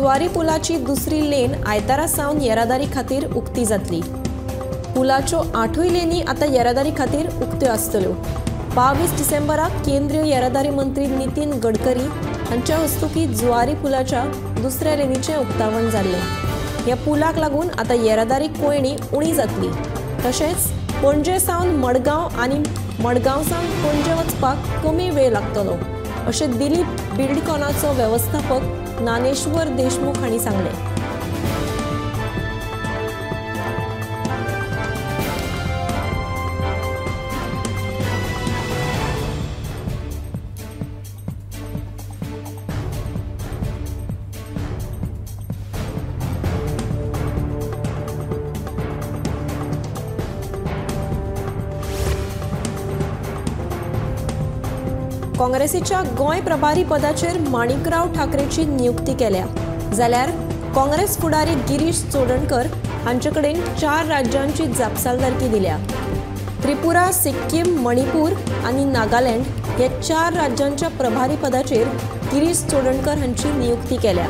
जुवारी पुलाची दुसरी लेन आयतारा सावन येरादारी खातीर उक्ती जातली. पुलाच्यो 8 लेनी आतां येरादारी खातीर उक्त्यो आसतल्यो. 22 डिसेंबराक केंद्रीय येरादारी मंत्री नितीन गडकरी हांच्या हस्तुकीं जुवारी पुलाच्या दुसऱ्या लेनीचें उक्तावण जाल्लें. ह्या पुलाक लागून आतां येरादारी कोंयडी उणी जातली. तशेंच पणजे सावन मडगांव आनी मडगांव सावन पणजे वचपाक कमी वेळ लागतलो अशें दिलीप बिल्डकॉनाचो वेवस्थापक ज्ञानेश्वर देशमुख हांणी सांगलें. काँग्रेसीच्या गोंय प्रभारी पदाचेर माणिकराव ठाकरेची नियुक्ती केल्या. जाल्यार काँग्रेस फुडारी गिरीश चोडणकर हांचे कडेन 4 राज्यांची जापसालदारकी दिल्या. त्रिपुरा, सिक्कीम, मणिपूर आनी नागालँड ह्या 4 राज्यांच्या प्रभारी पदाचेर गिरीश चोडणकर हांची नियुक्ती केल्या.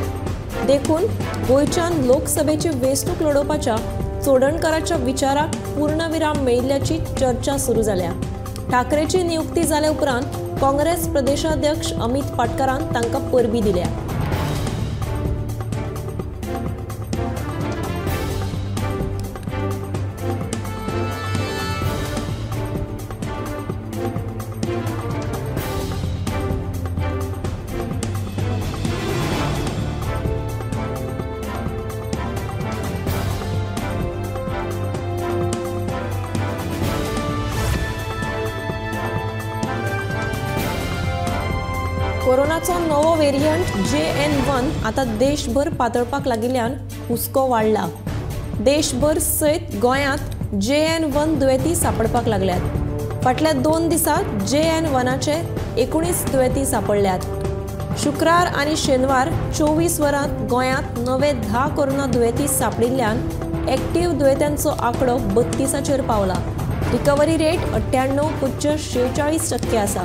देखून गोंयच्यान लोकसभेची वेंचणूक लडोवपाच्या चोडणकराच्या विचाराक पूर्णविराम मेळिल्ल्याची चर्चा सुरू जाल्या. ठाकरेची नियुक्ती जाल्या उपरांत काँग्रेस प्रदेशाध्यक्ष अमित पाटकरान तांकां परबी दिल्या. कोरोनाचो नवो वेरियंट JN.1 आतां देशभर पातळपाक लागिल्ल्यान हुस्को वाडला. देशभर सयत गोंयांत JN.1 दुयेंती सांपडपाक लागल्यात. फाटल्या 2 दिसांत JN.1चे 19 दुयेंती सांपडल्यात. शुक्रार आनी शेनवार 24 वरांत गोंयांत नवे 10 कोरोना दुयेंती सांपडिल्ल्यान एक्टिव्ह दुयेंत्यांचो आंकडो 32चेर पावला. रिकव्हरी रेट 98.46% आसा.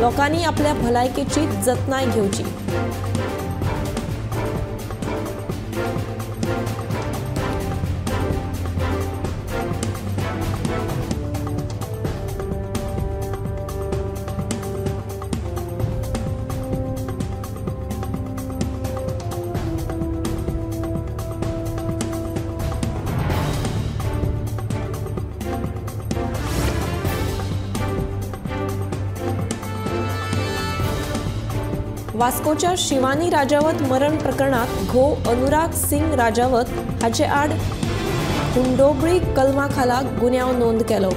लोकांनी आपल्या भलायकेची जतनाय घेवची. वास्कोच्या शिवानी राजावत मरण प्रकरणात घोव अनुराग सिंग राजावत हाचे आड हुंडोबळी कलमा खाला गुन्यांव नोंद केलो.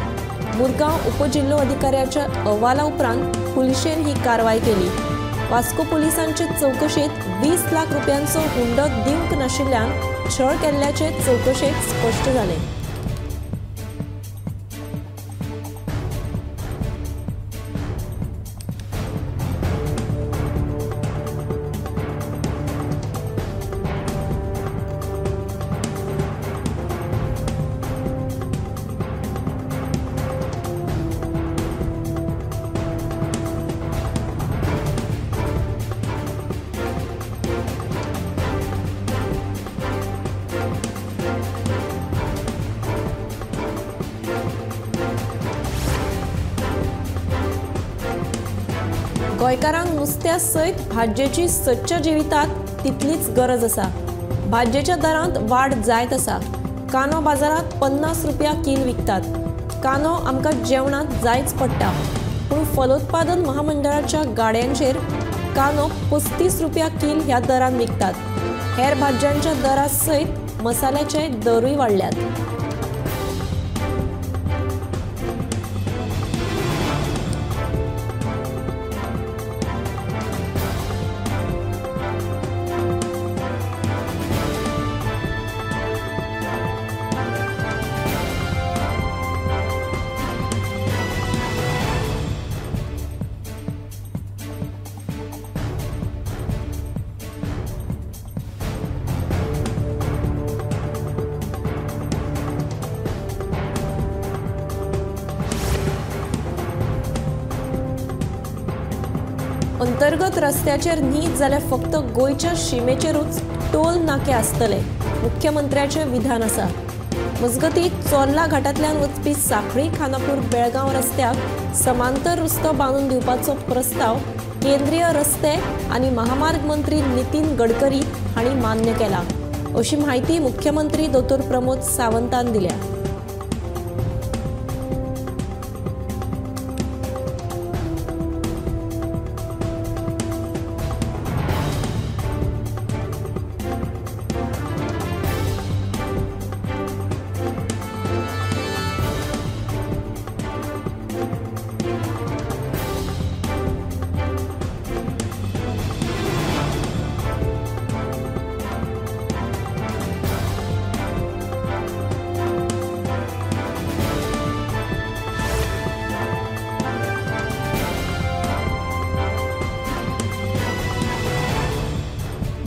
मुरगांव उपजिल्लो अधिकाऱ्याच्या अहवाला उपरांत पुलिशेन ही कारवाय केली. वास्को पुलिसांचे चवकशेंत 20 लाख रुपयांचो हुंडो दिवंक नाशिल्ल्यान छळ केल्ल्याचे चवकशेंत स्पश्ट जालें. गोंयकारांक नुस्त्या सयत भाजयेची सदच्या जिवितांत तितलीच गरज आसा. भाजयेच्या दरांत वाड जायत आसा. कांदो बाजारांत 50 रुपया कील विकतात. कांदो आमकां जेवणांत जायच पडटा, पूण फलोत्पादन महामंडळाच्या गाड्यांचेर कांदो 35 रुपया कील ह्या दरान विकतात. हेर भाजयांच्या दरा सयत मसाल्याचे दरूय वाडल्यात. अंतर्गत रस्त्याचेर न्ही जाल्यार फक्त गोंयच्या शिमेचेरूच टोल नाके आसतले, मुख्यमंत्र्याचें विधान आसा। मजगतीं चोर्ला घाटांतल्यान वचपी साखळी खानापूर बेळगांव रस्त्याक समांतर रस्तो बांदून दिवपाचो प्रस्ताव केंद्रीय रस्ते आनी महामार्ग मंत्री नितीन गडकरी हांणी मान्य केला, अशी माहिती मुख्यमंत्री दोतोर प्रमोद सावंतान दिल्या।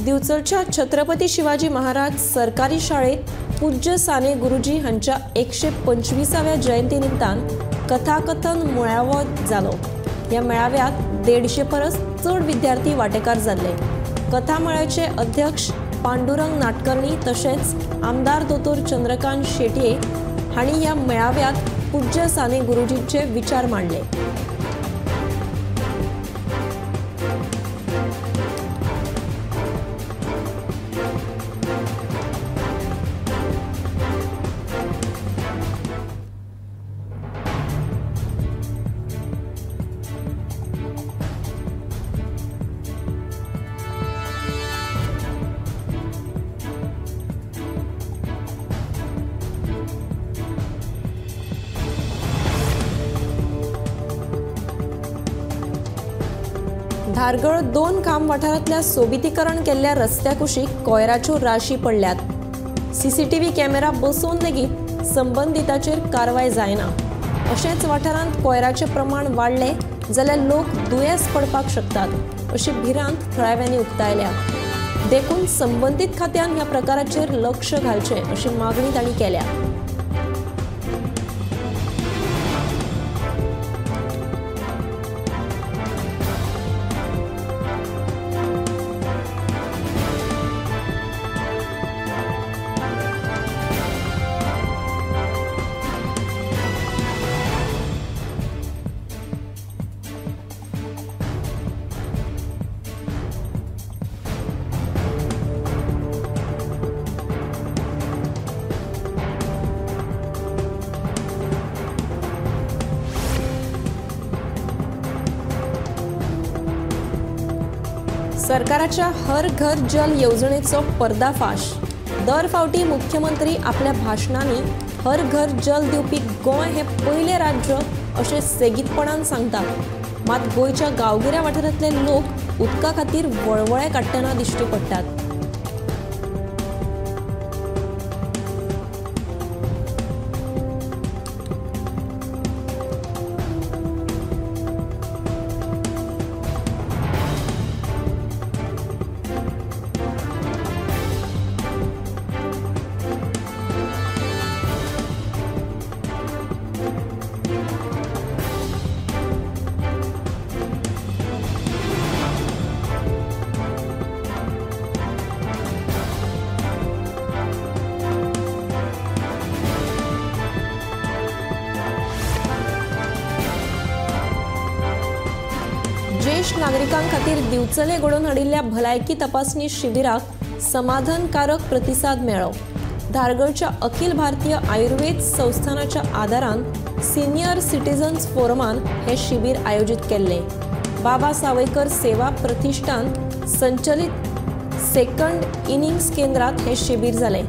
दिवचलच्या छत्रपती शिवाजी महाराज सरकारी शाळेत पूज्य साने गुरुजी हांच्या 125व्या जयंती निमतान कथाकथन मेळावो जालो। ह्या मेळाव्यात 150 परस चड विद्यार्थी वांटेकार जाल्ले। कथामळाचे अध्यक्ष पांडुरंग नाटकर्णी तशेंच आमदार दोतोर चंद्रकांत शेटये हांणी ह्या मेळाव्यात पूज्य साने गुरुजींचे विचार मांडले। धारगळ 2 खांब वाठारांतल्या सोबितीकरण केल्ल्या रस्त्या कुशीक कोयराच्यो राशी पडल्यात। सीसीटीव्ही कॅमेरा बसोवन लेगीत संबंदिताचेर कारवाय जायना। अशेंच वाठारांत कोयराचें प्रमाण वाडलें जाल्यार लोक दुयेंस पडपाक शकतात अशी भिरांत थळाव्यांनी उक्तायल्या। देखून संबंदीत खात्यान ह्या प्रकाराचेर लक्ष घालचें अशी मागणी तांणी केल्या। सरकाराच्या हर घर जल येवजणेचो पर्दाफाश। दर फावटी मुख्यमंत्री आपल्या भाशणांनी हर घर जल दिवपी गोंय हे पयलें राज्य अशें सेगीतपणान सांगतात, मात गोंयच्या गांवगिऱ्या वाठारांतले लोक उदका खातीर वळवळे काडटना दिश्टी पडटात। ज्येष्ठ नागरिकां खातीर दिवचले घडोवन हाडिल्ल्या भलायकी तपासणी शिबिराक समाधानकारक प्रतिसाद मेळ्ळो। धारगळच्या अखिल भारतीय आयुर्वेद संस्थानाच्या आदारान सिनियर सिटीजन्स फोरमान हे शिबीर आयोजित केल्ले। बाबा सावयकर सेवा प्रतिष्ठान संचलित सेकंड इनिंग्स केंद्रात हे शिबीर जालें।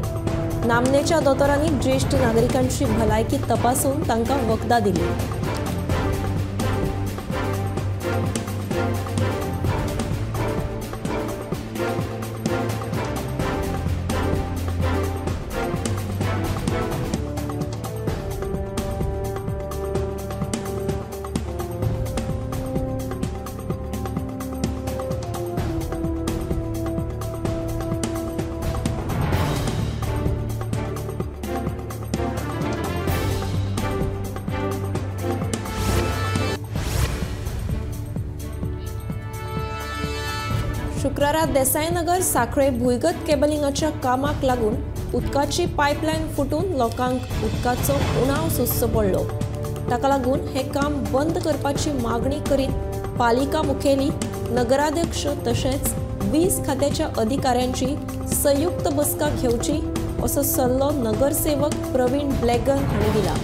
नामनेच्या दोतोरांनी ज्येष्ठ नागरिकांची भलायकी तपासून तांकां वखदां दिली। शुक्रारा देसाईनगर सांखळे भुंयगत केबलिंगाच्या कामाक लागून उदकाची पायपलायन फुटून लोकांक उदकाचो उणाव सोंसचो पडलो. ताका लागून हें काम बंद करपाची मागणी करीत पालिका मुखेली, नगराध्यक्ष तशेंच वीज खात्याच्या अधिकाऱ्यांची संयुक्त बसका घेवची असो सल्लो नगरसेवक प्रवीण ब्लॅगन हांणी दिला.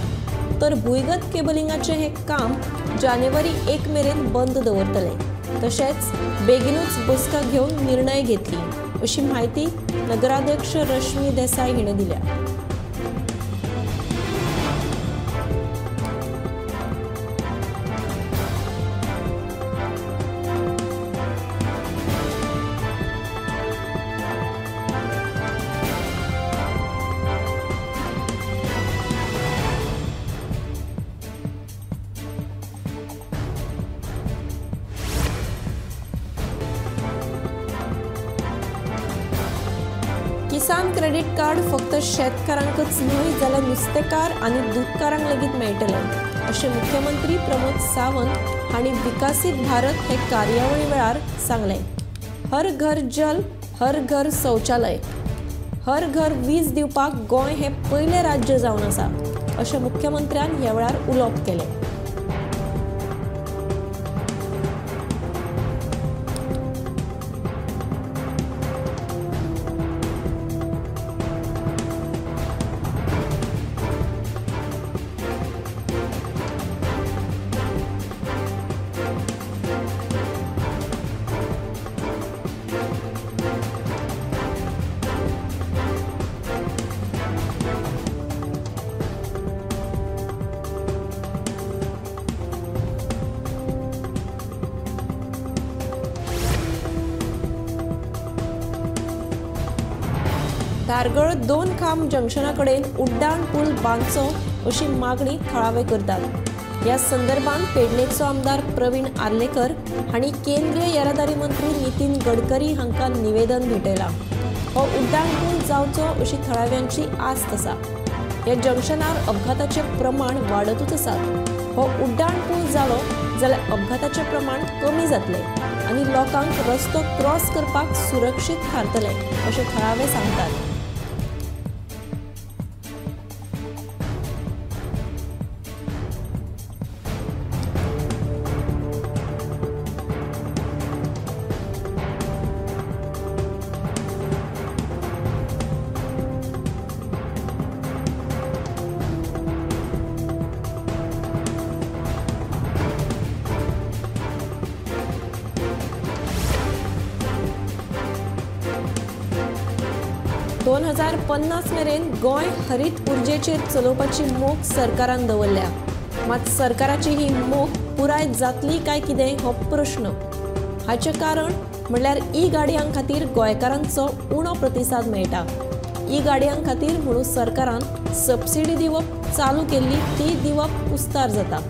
तर भुंयगत केबलिंगाचें हें काम जानेवारी 1 मेरेन बंद दवरतले. तशेंच बेगीनूच बसका घेवन निर्णय घेतली अशी म्हायती नगराध्यक्ष रश्मी देसाई हिणें दिल्या. किसान क्रेडीट कार्ड फक्त शेतकारांकच न्हय जाल्यार नुस्तेकार आनी दूदकारांक लेगीत मेळटलें अशें मुख्यमंत्री प्रमोद सावंत हांणी विकसीत भारत हे कार्यावळी वेळार सांगलें. हर घर जल, हर घर शौचालय, हर घर वीज दिवपाक गोंय हें पयलें राज्य जावन आसा अशें मुख्यमंत्र्यान ह्या वेळार उलोवप केलें. धारगळ 2 खांब जंक्शना कडेन उड्डाण पूल बांदचो अशी मागणी थळावे करतात. ह्या संदर्भात पेडणेचो आमदार प्रवीण आर्लेकर हांणी केंद्रीय येरादारी मंत्री नितीन गडकरी हांकां निवेदन भेटयलां. हो उड्डाण पूल जावचो अशी थळाव्यांची आस्त आसा. ह्या जंक्शनार अपघाताचें प्रमाण वाडतूच आसा. हो उड्डाण पूल जालो जाल्यार अपघाताचें प्रमाण कमी जातलें आनी लोकांक रस्तो क्रॉस करपाक सुरक्षीत थारतलें अशें थळावे सांगतात. दोन 2050 मेरेन गोंय हरीत उर्जेचेर चलोवपाची मोख सरकारान दवरल्या. मात सरकाराची ही मोख पुराय जातली काय कितें हो प्रश्न. हाचें कारण म्हणल्यार ई गाडयां खातीर गोंयकारांचो उणो प्रतिसाद मेळटा. ई गाडयां खातीर म्हणून सरकारान सबसिडी दिवप चालू केल्ली ती दिवप कुस्तार जाता.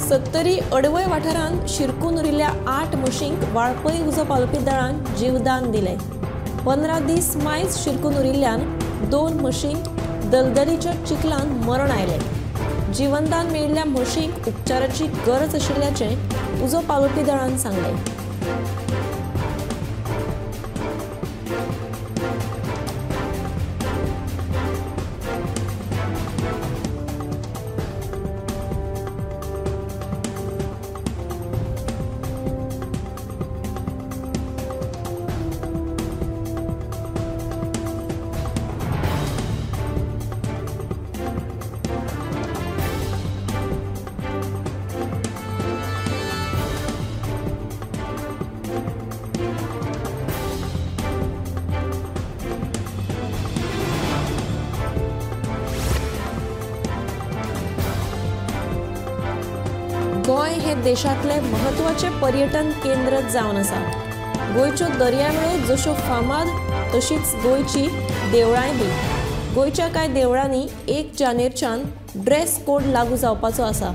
सत्तरी अडवय वाठारांत शिरकून उरिल्ल्या 8 म्हशींक वाळपय उजो पालोवपी दळान जीवदान दिलें. 15 दीस मायज शिरकून उरिल्ल्यान 2 म्हशींक दलदलीच्या चिखलान मरण आयलें. जीवनदान मेळिल्ल्या म्हशींक उपचाराची गरज आशिल्ल्याचें उजो पालोवपी दळान सांगलें. हे देशांतले म्हत्वाचे पर्यटन केंद्र जावन आसा. गोंयच्यो दर्यावेळो जश्यो फामाद तशीच गोंयची देवळांय बी. गोंयच्या कांय देवळांनी 1 जानेरच्यान ड्रेस कोड लागू जावपाचो आसा.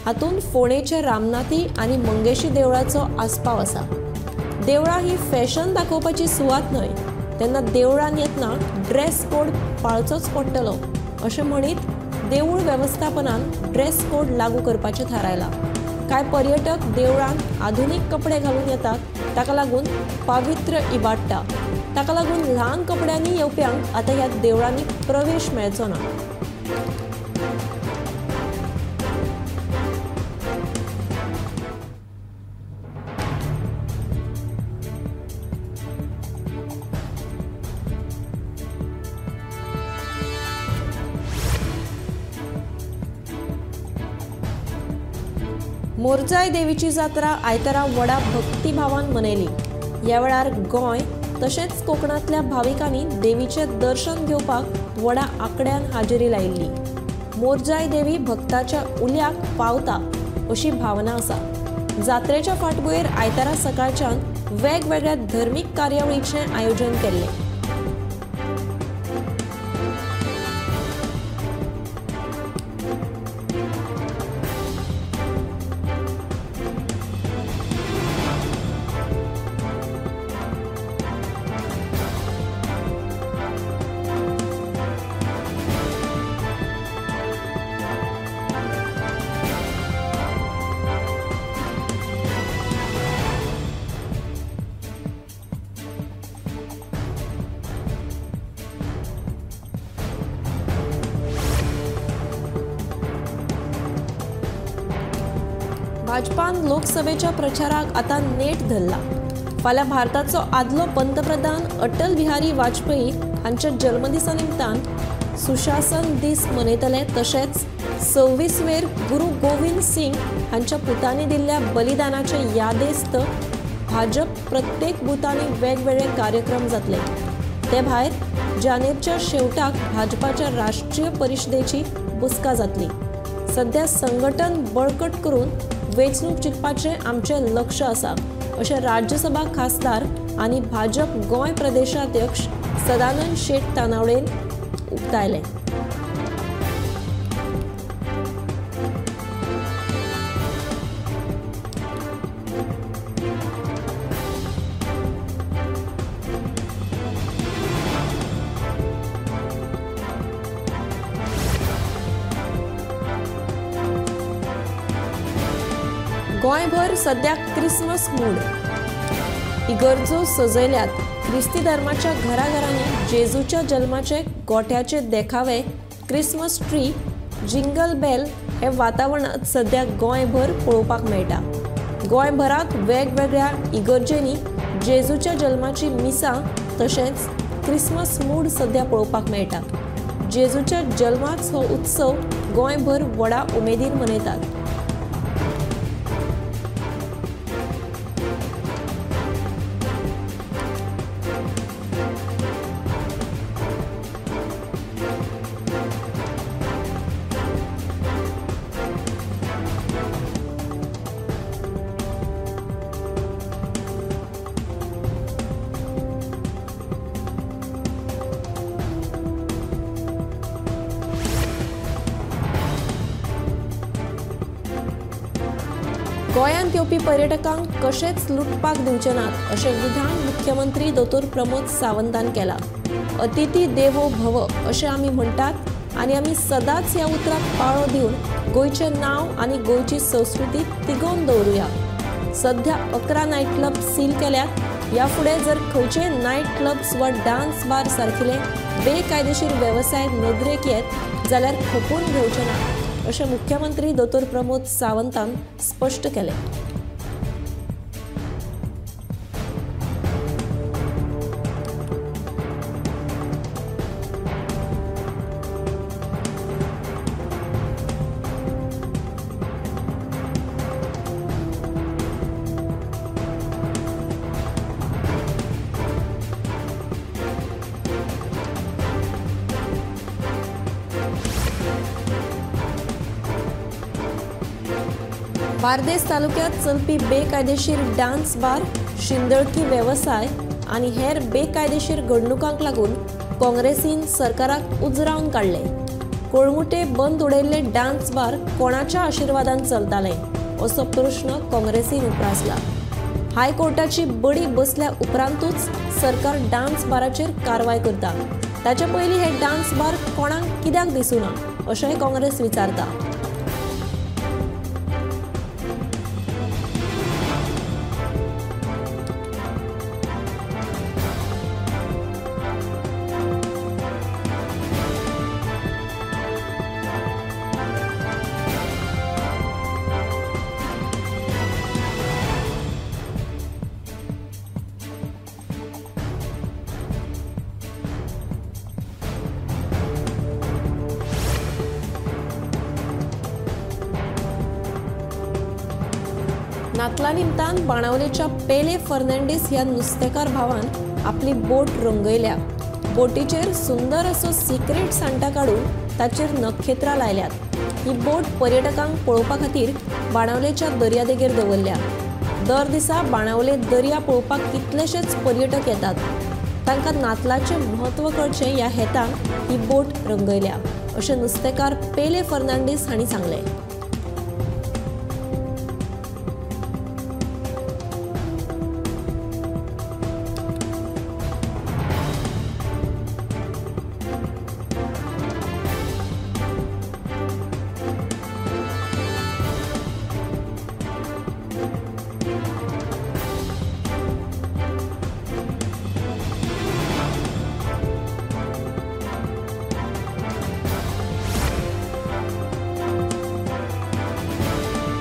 हातूंत फोंडेचे रामनाथी आनी मंगेशी देवळाचो आस्पाव आसा. देवळां ही फॅशन दाखोवपाची सुवात न्हय, तेन्ना देवळान येतना ड्रेस कोड पाळचोच पडटलो अशें म्हणीत देवूळ वेवस्थापनान ड्रेस कोड लागू करपाचें थारायलां. कांय पर्यटक देवळांत आधुनीक कपडे घालून येतात, ताका लागून पावित्र्य इबाडटा. ताका लागून ल्हान कपड्यांनी येवप्यांक आतां ह्या देवळांनी प्रवेश मेळचो ना. मोरजाय देवीची जात्रा आयतारा व्हडा भक्तिभावान मनयली. ह्या वेळार गोंय तशेंच कोकणांतल्या भाविकांनी देवीचें दर्शन घेवपाक व्हडा आंकड्यान हाजेरी लायिल्ली. मोरजाय देवी भक्ताच्या उल्याक पावता अशी भावना आसा. जात्रेच्या फाटभुंयेर आयतारा सकाळच्यान वेगवेगळ्या धर्मीक कार्यावळीचें आयोजन केल्लें. भाजपान लोकसभेच्या प्रचाराक आतां नेट धरला. फाल्यां भारताचो आदलो पंतप्रधान अटल बिहारी वाजपेयी हांच्या जल्मदिसा निमतान सुशासन दीस मनयतले. तशेंच 26वेर गुरू गोविंद सिंग हांच्या पुतांनी दिल्ल्या बलिदानाचे यादेस्त भाजप प्रत्येक बुथांनी वेगवेगळे कार्यक्रम जातले. ते भायर जानेरच्या शेवटाक भाजपाच्या राष्ट्रीय परिशदेची बसका जातली. सध्या संघटन बळकट करून वेंचणूक जिखपाचें आमचें लक्ष आसा अशें राज्यसभा खासदार आनी भाजप गोंय प्रदेशाध्यक्ष सदानंद शेट तानावडेन उक्तायलें. गोंयभर सध्या क्रिसमस मूड. इगर्जो सजयल्यात. क्रिस्ती धर्माच्या घराघरांनी जेजूच्या जल्माचे गोठ्याचे देखावे, क्रिसमस ट्री, जिंगल बेल हे वातावरणांत सध्या गोंयभर पळोवपाक मेळटा. गोंयभरांत वेगवेगळ्या इगर्जेंनी जेजूच्या जल्माची मिसां तशेंच क्रिसमस मूड सध्या पळोवपाक मेळटा. जेजूच्या जल्माच हो उत्सव गोंयभर व्हडा उमेदीन मनयतात. गोंयांत येवपी पर्यटकांक कशेंच लुटपाक दिवचे नात अशें विधान मुख्यमंत्री दोतोर प्रमोद सावंतान केलां. अतिथी देवो भव अशें आमी म्हणटात आनी आमी सदांच ह्या उतराक पाळो दिवन गोंयचें नांव आनी गोंयची संस्कृती तिगोवन दवरुया. सध्या 11 नायट क्लब सील केल्यात. ह्या फुडें जर खंयचे नायट क्लब्स वा डान्स बार सारकिले बेकायदेशीर वेवसाय नदरेक येत जाल्यार खपून घेवचे ना अशें मुख्यमंत्री दोतोर प्रमोद सावंतान स्पश्ट केलें. बार्देस तालुक्यात चलपी बेकायदेशीर डान्स बार, शिंदळकी वेवसाय आनी हेर बेकायदेशीर घडणुकांक लागून काँग्रेसीन सरकाराक उजरावन काडले। कोळमुटे बंद उडयल्ले डान्स बार कोणाच्या आशिर्वादान चलताले असो प्रश्न काँग्रेसीन उप्रासला। हायकोर्टाची बडी बसल्या उपरांतूच सरकार डान्स बाराचेर कारवाय करता। ताचे पयलीं हे डान्स बार कोणाक कित्याक दिसूना अशेंय काँग्रेस विचारता। नातला निमतान बाणावलेच्या पेले फर्नांडीस ह्या नुस्तेकार भावान आपली बोट रंगयल्या। बोटीचेर सुंदर असो सिक्रेट सांटा काडून ताचेर नखेत्रां लायल्यात। ही बोट पर्यटकांक पळोवपा खातीर बाणावलेच्या दर्यादेगेर दवरल्या। दर दिसा बाणावले दर्या पळोवपाक कितलेशेच पर्यटक येतात। तांकां नातलाचें म्हत्व कळचें ह्या हेतान ही बोट रंगयल्या अशें नुस्तेकार पेले फर्नांडीस हांणी सांगलें।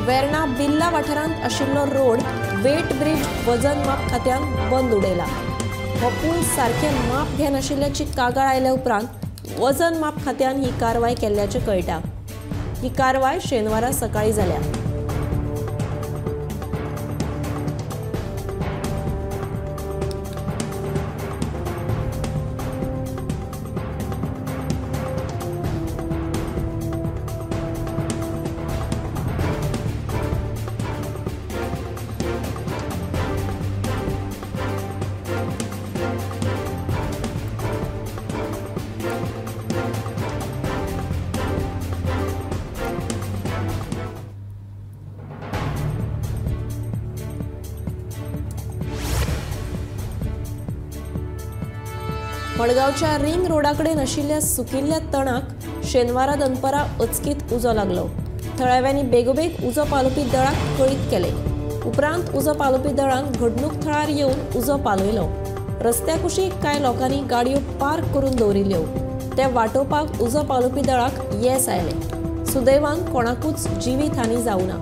वेर्णा बिल्ला वाठारांत आशिल्लो रोड वेट ब्रिज वजन माप खात्यान बंद उडयला। हो पूल सारकें माप घेनाशिल्ल्याची कागाळ आयल्या उपरांत वजन माप खात्यान ही कारवाय केल्ल्याचें कळटा। ही कारवाय शेनवारा सकाळीं जाल्या। मडगांवच्या रिंग रोडाकडेन आशिल्ल्या सुकिल्ल्या तणाक शेनवारा दनपारां अचकीत उजो लागलो। थळाव्यांनी बेगोबेग उजो पालोवपी दळाक कळीत केलें। उपरांत उजो पालोवपी दळान घडणूक थळार येवन उजो पालयलो। रस्त्या कुशीक कांय लोकांनी गाडयो पार्क करून दवरिल्ल्यो ते वाटोवपाक उजो पालोवपी दळाक येस आयलें। सुदैवान कोणाकूच जिवीत हानी जावना।